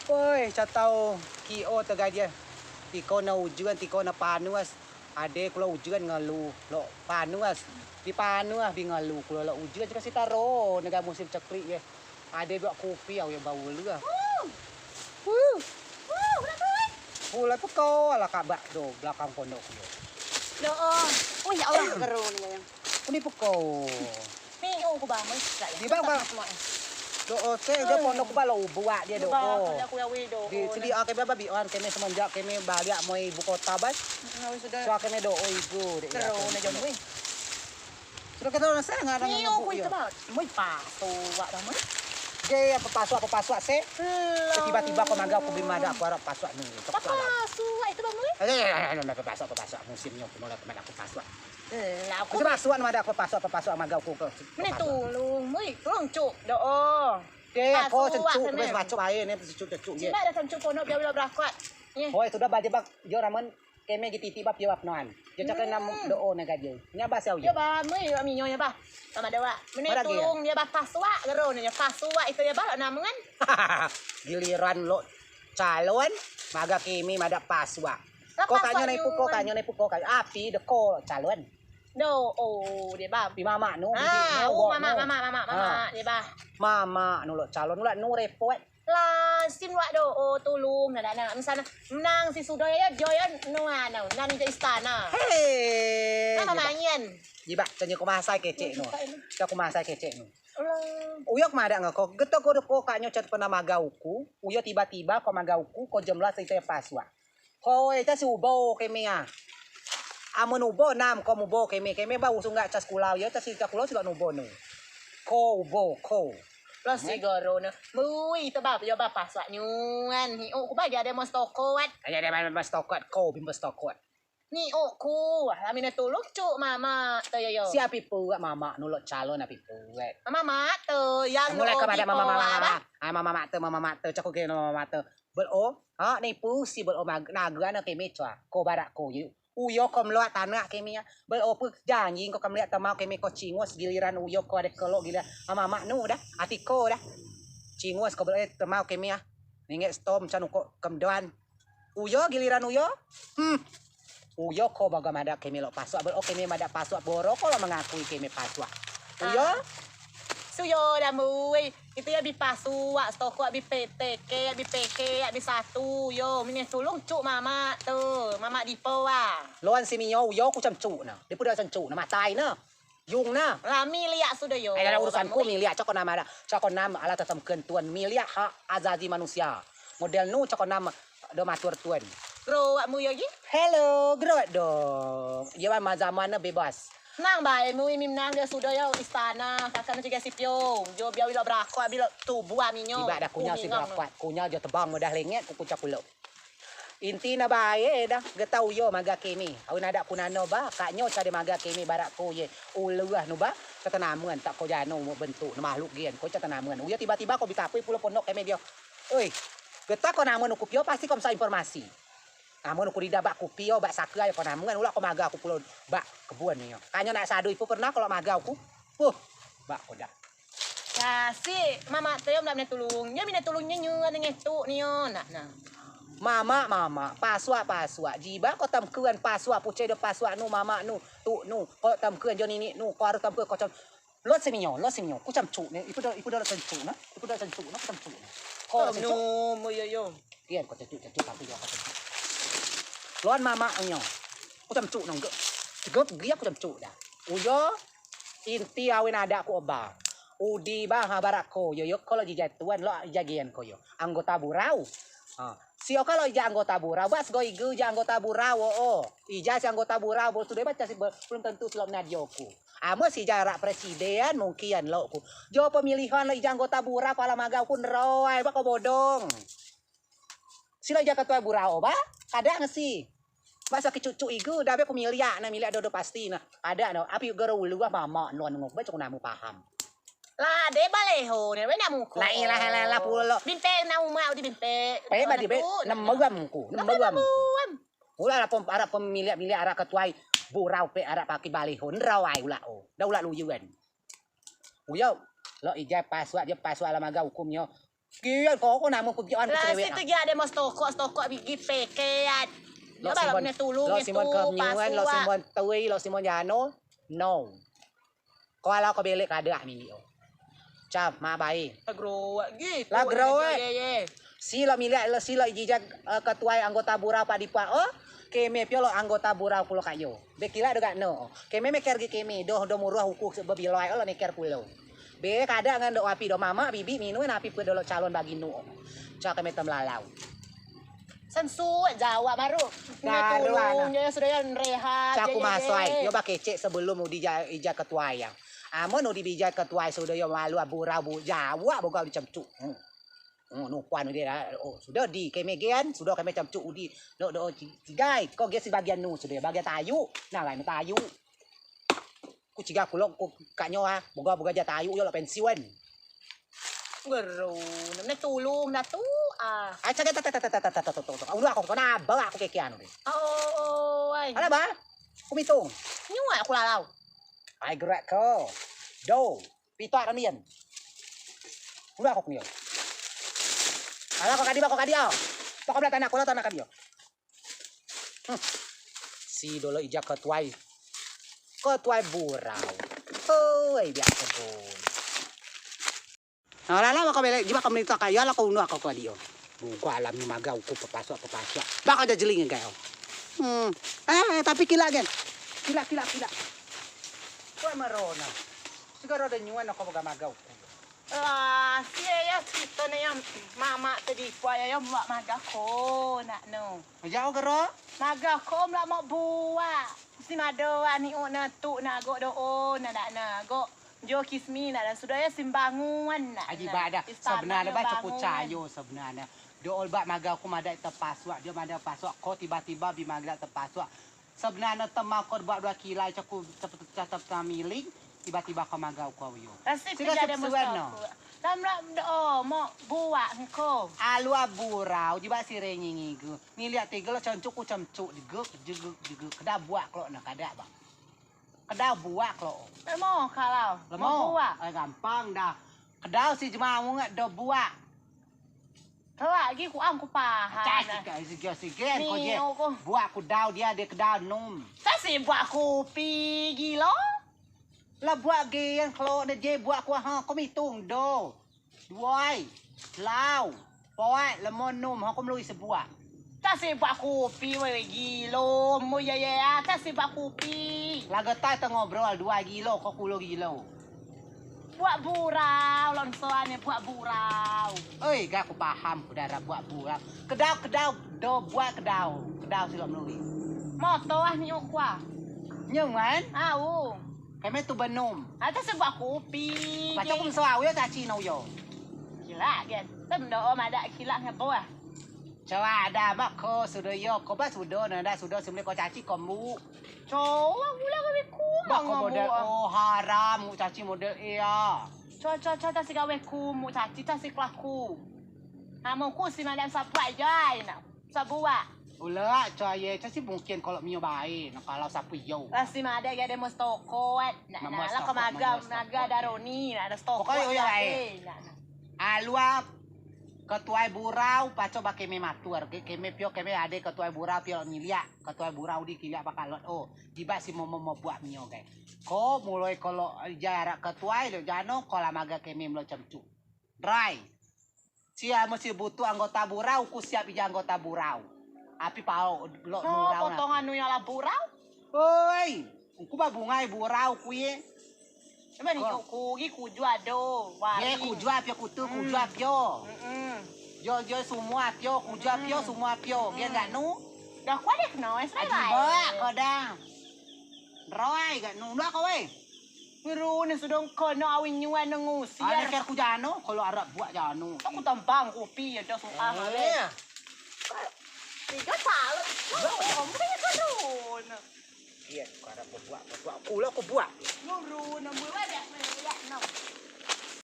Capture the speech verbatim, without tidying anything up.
Poi, coa tau kio tegai dio. Tiko ne ujen, tiko ne panes. Ade kulo ujen ngeluh, lok panes. Di panes bi ngeluh kulo lok ujen, coa si taro negai musim ceklik ye. Ade buak kupi au ye bau lua. Pulai peko ala kabak do belakang pondok kulo. Do o. Oh ya Allah, gero ni yang. Kuni peko. Ni o ku bang. Di bang bang. Do o se udah pondok ku balo buak dio do o. Di sedi ake baba bi an keme semenjak keme baliak moi ibu kota bas. Sudo keme do o ibu de. Gero ni jom wih. Sudo kata orang sangat orang. Ni o ku itu bang. Moi pasu wak bang moi. Dio ya pepasuak pepasuak se. Tiba-tiba ko magea ku bi madeak ku arap pasuak ni. Pepasuak itu bang moi. Pepasuak pepasuak musim nyo ku mulai madeak ku pasuak. Lah, aku pasuak nama dak pasuak pasuak magau ku ke. Mene tulung, mui tulung cuk do o. Ke aku cencuk ke baco bae ne cencuk cencuk ye. Cina dah cencuk kono biar bila berakat. Hoi sudah baje bak yo ramen keme gi titik bab yo bab noan. Yo cakap nam do o ne gaje. Nya ba siau yo. Yo ba mui yo minyo yo ba. Sama dewa. Mene tulung dia ba pasuak gero ne pasuak itu ya ba namen. Giliran lo calon maga keme madeak pasuak. Ko kanyo nai puko kanyo nai puko kanyo api deko calon. Do o de ba. Pi mamak nu. Ah, mama mama mama mama de ba. Mamak nu lok calon lok nu repot. Lasim wak do o tulung na na misalna menang si sudo ya jo ya nu anu nan ke istana. Hei. Mama manyen. Jiba canyo ko masai kecek nu. Ko masai kecek nu. Uyo kemada ngeko geto ko deko kanyo cat pernah magau ku. Uyo tiba-tiba ko magau ku ko jemlas ite pasuak. Ko ite si ubo keme a. Amen ubo nam ko mubo keme keme ba usung gak cas kulau yo tas ite kulau si gak nubo nu. Ko ubo ko. Los si goro ne. Mui ite ba yo ba pasuak nyuan ni o ku ba jadi mos tokot. Jadi mos tokot ko bim mos tokot. Ni o ku. Lamine tulung cuk mama te yo yo. Si api puak mama nu lok calon api puak. Mama te yang mulai kepada mama mama mama. Ai mama mama te mama mama te cako ke mama mama te. Bel o, ha, nipu si bel o mag-, naga na keme coa. Ko barak ko yu. Uyo ko meluak tanak keme ya. Bel o pu janji ko kemliak temau keme ko cingos giliran uyo ko ade kelok giliran. Ama mak nu dah, ati ko dah. Cingos ko bel o temau keme ya. Ninget stom can uko kemdoan. Uyo giliran uyo. Hmm. Uyo ko baga madeak keme lok pasuak bel o keme madeak pasuak boro ko lok mengakui keme pasuak. Uyo. Suyo dah mui. Itu ya bi pasuak, stokok bi P T K, bi P K, bi satu, yo, mine tulung cuk mamak tu, mamak dipo ah. Loan si mio, yo ku cemcuk na. Dia pun dah cemcuk na, matai na. Yung na. Lah miliak sudo yo. Eh, dalam urusan ku miliak, cakon nama dah. Cakon nama ala tetem kentuan miliak hak azazi manusia. Model nu cakon nama do matur tun. Gero wak mu yo gi? Hello, gero dong. Yo zaman ne bebas. Nang bae mu imi menang dia sudo yo istana, kakak nu cigai sipio. Jo biar wilo berako, biar tubuh aminyo. Tiba dah kunyal si berako, kunyal jo tebang mudah lenget ku kucak kulo. Inti na bae dah, getau yo maga keme. Awin ada ku nano ba, kak nyo cade maga keme barak ko ye. Uluah nu ba, cetanamen tak ko jano bentuk nu makhluk gen, ko cetanamen. Uyo tiba-tiba ko bitapui pulo pondok keme dio. Oi, getah ko namen uku pio pasti ko mesa informasi. Namen uku dida bak kupio bak saka ayo ko namen ulah ko maga uku pulo bak kebun nio. Kanyo nak sadu ipu pernah ko lok maga uku. Puh, bak ko dah. Kasi mama teo mdak mine tulung. Nyo mine tulung nyo nyo ngetuk nio nak nah. Mama mama pasuak pasuak jiba ko temkuan pasuak pucai do pasuak nu mama nu tuk nu ko temkuan jo ninik nu ko harus temkuan ko cam. Lot si minyo, lot si minyo. Ku cam cuk ne. Ipu do, ipu do lot cam cuk na. Ipu do lot cam cuk na, ku cam cuk ne. Ko cam cuk. Mo yo yo. Kian ko cam cuk, cam cuk tapi yo ko cam cuk. Loan mama nyo. Ku cam cuk nong ge. Tegep gia ku cam cuk dah. Uyo. Inti awin ada ku oba. Udi ba ha barak ko yo yo ko lo jijai tuan lo jagian ko yo. Anggota burau. Ha. Si oka lo ija anggota burau, bas go igu ija anggota burau o. Ija si anggota burau bo sudo baca si belum tentu si lo menadio ku. Amo si ija arak presiden mungkin lo ku. Jo pemilihan lo ija anggota burau pala magau ku neroai bak ko bodong. Si lo ija ketua burau ba, kada ngesi. Bak saki cucuk igu dabe ku miliak na miliak dodo pasti na. Kada no, api gero ulu ah mama non ngok ba cuk namu paham. Lah de baleho ne we namu ko. La ilaha illallah pulo. Bimpe na uma udi bimpe. Pe ba di be nemegam ku, nemegam. Ula la pom arak pemiliak-miliak arak ketuai burau pe arak paki baleho nrau ai ula o. Da ula luyuan. Uyo lo ijai pasuak je pasuak la maga ukum nyo. Gian ko, ko namen ku gian ku cerewet. Lah, situ gian ade mau stokok, stokok bigi pekean. Lok simon, lok simon kemian, lok simon tui, lok simon jano. No. Ko alau ko belek kadeak milik o. Cam, mak bae. Lagro gitu. Lagro. Si lok milik, si lok jijai ketuai anggota burau pak dipak o. Keme pio lok anggota burau kulo kayo. Be kilak do gak no. Keme meker gi keme, doh do muruah uku bebilai o lok neker kulo. Be kadeak ngen do api do mamak bibik minum api pe do lok calon bagi nu o. Cak keme temlalau. Sensuet jawab baru. Baru tulung anak. Sudah ya rehat. Cak ku masoi. Yo ba kecek sebelum udi ijai ketuai ya. Amen udi bijai ketuai sudo yo malu abu rabu jawab boga udi cemcuk. Nukuan udi. Oh, sudo di keme gen, sudo keme cemcuk udi. Lok do cigai, ko gen si bagian nu sudo yo bagian tayu. Nah, lain tayu. Ku cigai kulo ku kak nyo ah, boga boga jat tayu yo lok pensiun. Gero, nemne tulung dah tu ah. Ai cagai tata tata tata tata tata tata. Udah aku kena abang aku kekian udah. Oh, ai. Ala ba? Ku mitung. Nyuak aku lalau. Ai gerak ko. Do. Pito ada nian. Udah aku kemil. Ala ko kadi ba ko kadi ah. Pokok belah tanah kulo tanah kadi ah. Si dolo ijai ketuai. Ketuai burau. Hoi biak kebun. Nah, lala mako belek jiba ko melito kayo lako unu ako ko adio. Buka alam ni magau ku pepasok pepasok. Bako aja jeling kayo. Hmm. Eh, tapi kilak gen. Kilak kilak kilak. Kue merona. Segaro de nyuan ako boga magau ku. Lah, si ya cerita ne ya mamak tadi pua ya buak magau ko nak no. Jauh gero? Magau ko melak mok buak. Si mado ani o na tu na go do o na dak na go. Jo kismi na dan sudo ya simbangun na. Aji ba dah. Sebenarnya ba cukup cayo sebenarnya. Do ol ba magau ko madak tepasuak, dio madak pasuak ko tiba-tiba bi madak tepasuak. Sebenarnya temau ko buak dua kilai caku tetap miling, tiba-tiba ko magau ko yo. Nasib tiga ada mustahil. Lam lam do mo buak ko. Alua burau jiba si rengi ngigu. Niliak tiga lo cemcuk ku cemcuk jeguk jeguk jeguk. Kedau buak kelo na kada ba. Kedau buak kelo. Lemo kalau. Lemo. Buak. Ai gampang dah. Kedau si jemau ngat do buak. Kelak gi ku ang ku paham. Cai sike sike sike ko je. Buak ku dau dia de kedau num. Cai si buak kupi gilo. Lah buak gen kelo ne je buak ku ha ko mitung do. Duai, lau, poat, lemo num ha ko melui sebuak. Cai si buak kupi wei gilo mo ya ya cai si buak kupi. Lagetai te ngobrol duai gilo ko kulo gilo. Buak burau lon soane buak burau. Oi ga ku paham ku dara buak burau. Kedau kedau do buak kedau kedau silok melui. Moto ah ni ukua. Nyeman? Au. Keme tu benum. Ata sebuak kupi. Paco ku meso au yo caci no yo. Kilak gen. Tem do om ada kilak ngebo ah. Coa ada mak ko sudo yo ko ba sudo nada sudo semle ko caci ko mbu. Coa gula gawe ku. Mak ko model oh haram mu caci model iya. Coa coa coa tasi gawe ku mu caci tasi kelaku. Namo ku si madam sabuak jai na sabuak. Ula coa ye tasi mungkin kalau mio bae na kalau sapu yo. Tasi madam ya demo stokot. Nak nak lah ko magam naga daroni nak ada stokot. Pokoknya yo bae. Alua. Ketuai burau paco ba keme matur keme pio keme ade ketuai burau pio nyiliak ketuai burau di kiliak ba kalot o jiba si momo mobuak mio gai. Ko muloi ko lok jarak ketuai lok jano ko lamaga keme mlok cemcuk. Rai. Sia mesti butuh anggota burau ku siap ija anggota burau. Api pao lok burau. Potongan nu nyala burau. Oi. Uku ba bungai burau ku ye. Eba ni ku gi kujua do. Ye kujua pio kutu kujua pio. Jo jo semua pio kujua pio semua pio. Gen gak nu. Dah kuat deh kena es. Aji ba ko dah. Roi gak nu dah ko weh. Ngeru ni sudah kena awin nyuan nengusi. Ada ker ku jano kalau arab buat jano. Aku tampang kopi ya dah suah. Tiga salut. Om kaya kerun. Iya, ku ada pebuak, pebuak. Kulo ku buak. Nurun, nurun.